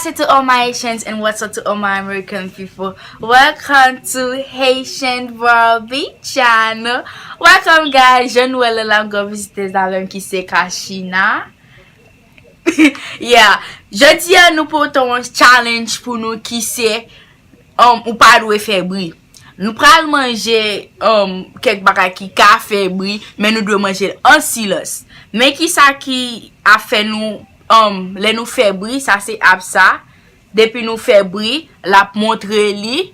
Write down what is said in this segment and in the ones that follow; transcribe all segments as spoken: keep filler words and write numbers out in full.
To all my Haitians and what's up to all my American people. Welcome to Haitian Barbie Channel. Welcome guys. Jan nou wè la, m gen vizitèz avè m ki se Kachina. Yeah. Jodi a nou pote yon challenge pou nou ki se um, ou pa dwe fè bri. Nou pral manje um, kèk bagay ki ka fè bri, men nou dwe manje l an silans. Men ki sa ki ap fè nou, um, lè nou fè bri, sa se ap sa. Depi nou fè bri, l ap montre li,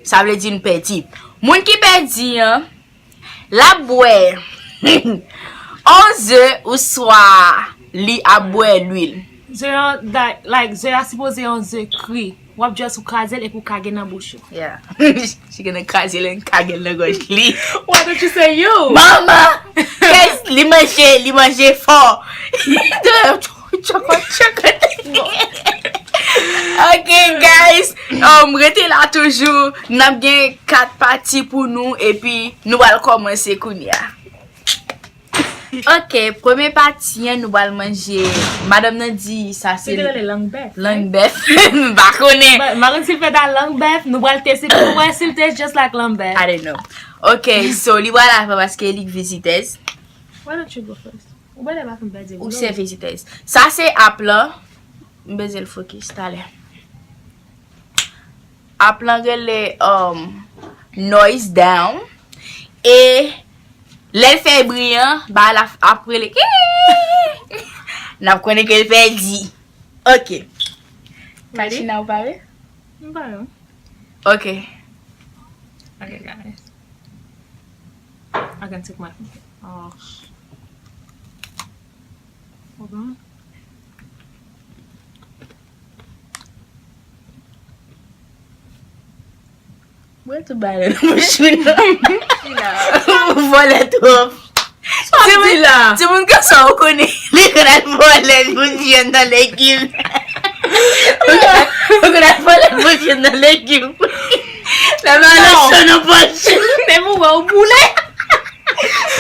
sa vle di nou pèdi. Moun ki pèdi an, l ap bwè yon ze oswa li ap bwè lwil. Ze an, like, like, ze a sipoze yon ze kri. W ap just ou kraze l epi ou kage nan bouch ou. Yeah. She gonna kraze l and kage l nan gòj li. Why don't you say you? Mama! Guys, li manje, li manje fò. Tchoko, tchoko. Ok, guys. Um, rete la toujou. N ap gen kat pati pou nou epi nou pral kòmanse kounye a. Ok, premye pati an, nou pral manje. Madanm nan di sa se Yo te rele lang bèf, lang bèf. M pa konnen. But m pa konn si l fèt a lang bèf, nou pral teste pou nou wè si l taste just like lang bèf. I don't know. Ok, so li pral avan paske li k vizitèz. Why don't you go first? Ou bwè lè pa fè m pèdi Ou boulon. Se vizitèz. Sa se ap lan. M bezwen l fokis talè. Ap lan rele um, noise down. E lè l fè bri an, ba l ap, ap rele. N ap konnen ke l pèdi. Ok. Ready? Kachina, ou pare? M pare. Ok. Ok, guys. I can take my. Oh. Hold on. Mwen tou bagay nan bouch ou non. Ou vòlè twòp. Sa w ap di la? Timoun, timoun konsa ou konnen li konn al vòlè bouch jèn nan legim. Ou konn al vòlè bouch jèn nan legim. Lè m al nan cho nan pòch. Menm ou wè ou boule.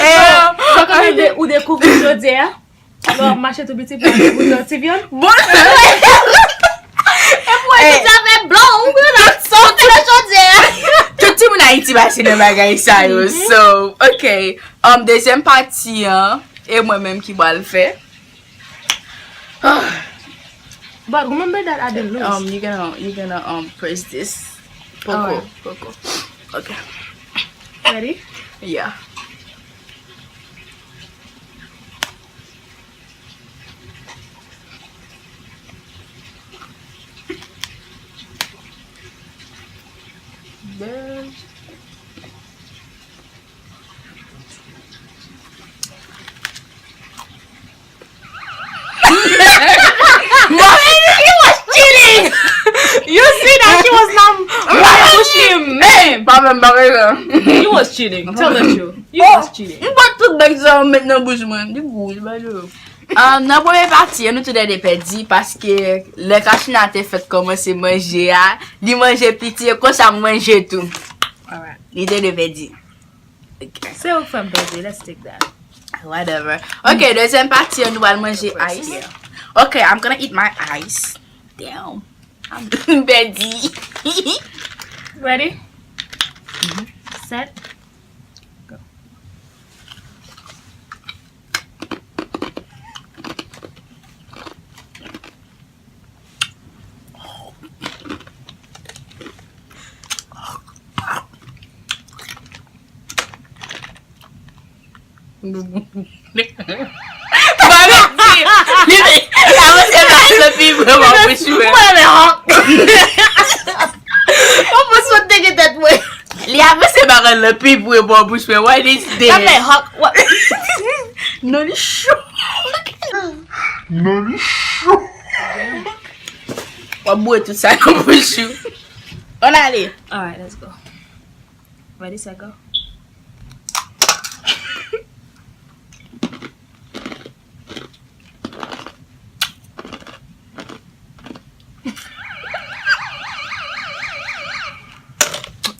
Eh, ou pa konn ou de- ou dekouvri chodyè a? Lè w ap mache tou piti pou w al degoute yon ti vyann. Bon. Epi w ap fè blan, ou konn ap soti nan chodyè a. Tout timoun Ayiti pase nan bagay sa yo. So, ok. Um, dezyèm pati an, e mwen menm ki pral fè. But remember that I didn't lose. Um, you gonna, you gonna um press this. Poko, alright. Poko. Ok. Ready? Yeah. Bèl. He was cheating. You see that she was not pushing, man. Pa menm bagay la. You was cheating. Tell the truth. You was cheating. M pa t tout bèk sa yo met nan bouch mwen. Li gou, li pa dlo. Um, nan premye pati an, nou toulède pèdi paske lè Kachina te fèt kòmanse manje a, li manje piti, e konsa m manje tou. Alright. Li te dwe pèdi. Ok. Se ou k fè m pèdi, let's take that. Whatever. Ok, dezyèm pati an, nou pral manje ice. Ok, I'm gonna eat my ice. Damn. M pèdi. Ready? Set. Go. Li avanse bagay lan pi pre bò bouch mwen. Mwen men hòk. Mwen panse w te gen tèt mwen. Li avanse bagay lan pi pre bò bouch mwen. What is this? Sa fè hòk. Non, li cho. Non, li cho. W ap boure tout sa nan bouch ou. On ale. Alright, let's go. Ready, set, go.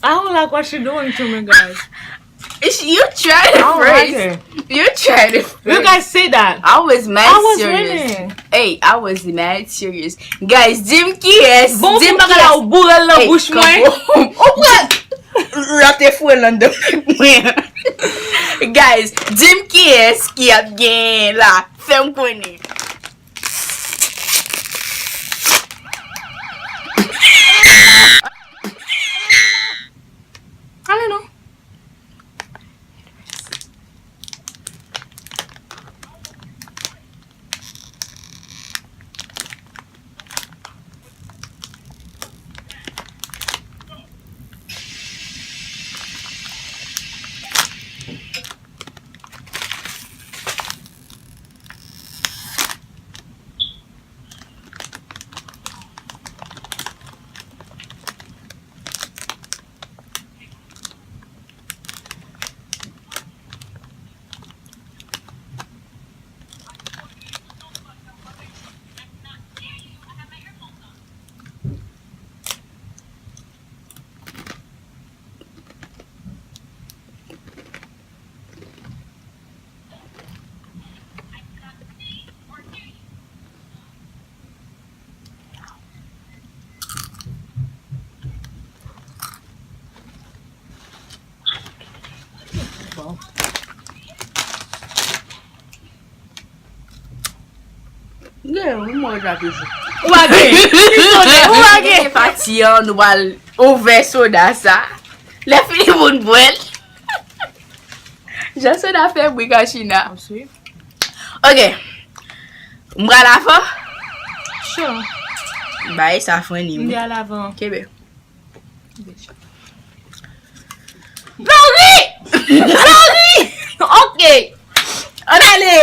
I don't like what she doing to me, guys. It's, you tried it I don't like first. It. You tried it first. You guys see that? I was mad I was serious. Winning. Hey, I was mad serious. Guys, di m kiyès. Bon, di m kiyès. Ou boure l nan bouch mwen. Ou pran. Rate fwe l anndan mwen. Guys, di m kiyès ki ap genyen la. Fè m konnen. Ale non. Bon. Gen, ou mwen ja toujou. Ou pa gen. Ou pa gen. Pati an, nou pral ouvè soda sa. Lè fini pou n bwè l. Jan soda fè bri Kachina. Ok. M pral avan. Sure. Bay sa fren li. M pral avan. Kenbe. Lori! Lori! Ok. Ann ale.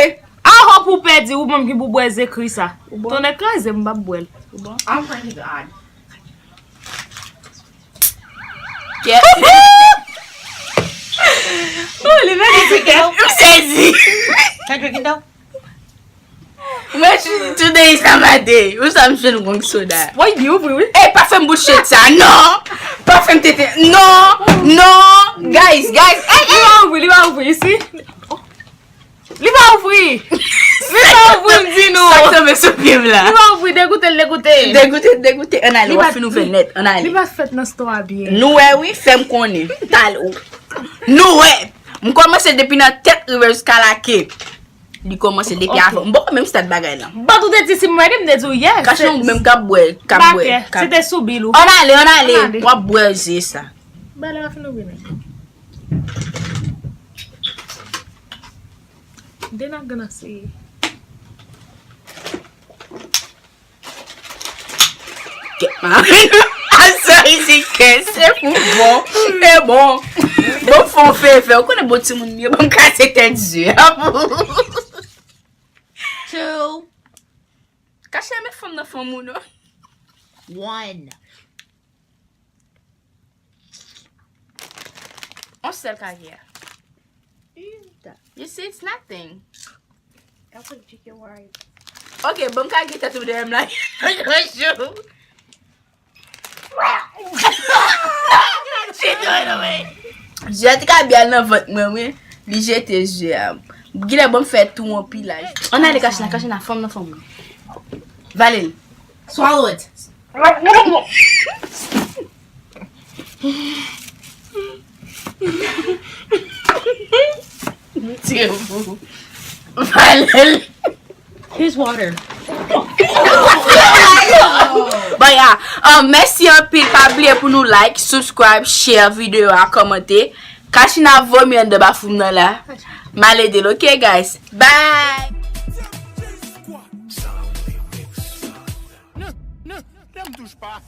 Aho pou pèdi, ou menm ki pou bwè ze kri sa. Ou bon? Tonnè kraze m, m p ap bwè l. Ou bon? I'm going to God. Kè. Oh, li vin di kè. M sezi. Can I drink it though? Mwen, today is not my day. Ou sa m jwenn wrong soda. Woy, byen ouvri, wi. Ey, pa fè m bouche sa, non. Pa fè m tete, non, non. Guys, guys. Ey, ey. Li va ouvri, li va ouvri, isi. Li va ouvri. Li va ouvri, m di nou. Sa k tonbe sou pye m la? Li va ouvri, degoute l, degoute. Degoute, degoute. Ann ale, w ap fin ouvè nèt. Ann ale. Li pa fèt nan store a byen. Nou wè, wi, fè m konnen. Talè. Nou wè. M kòmanse depi nan tèt rive jiska lake. Li kòmanse depi avan. M poko menm start bagay lan. But ou te di si m ready, m te di w yes. Kache yon menm k ap bwè, k ap bwè. Bakè, se te sou bil ou. Ann ale, ann ale. Ann ale. W ap bwè je sa. Bale a fin ouvri men. Then I'm gonna see. Kèt, man. I'm sorry, se kè, se pou bon. E bon. Bon, fè yon favè. Ou konnen bon timoun m ye, ban m kase tèt je a pou. Two. Kache men fanm nan fanm ou non. One. On sèl kage a. Eita. You see, it's nothing. Ela foi de que wine. Ok, ban m kage tèt ou dèyè m la. She threw it away. Jèt kabya nan vant mwen, wi. Li jete je a. Gilè, ban m fè tou anpilaj. Ann ale, Kachina, Kachina, fanm nan fanm mwen. Vale l. Swallow it. Tire pou. Vale l. Here's water. Bon, ya. Um, mèsi anpil. Pa bliye pou nou like, subscribe, share videyo a, kòmante. Kachina vomi anndan bafoum nan la. M al ede l, ok, guys? Bye! Non, non, non, ne me touche pas.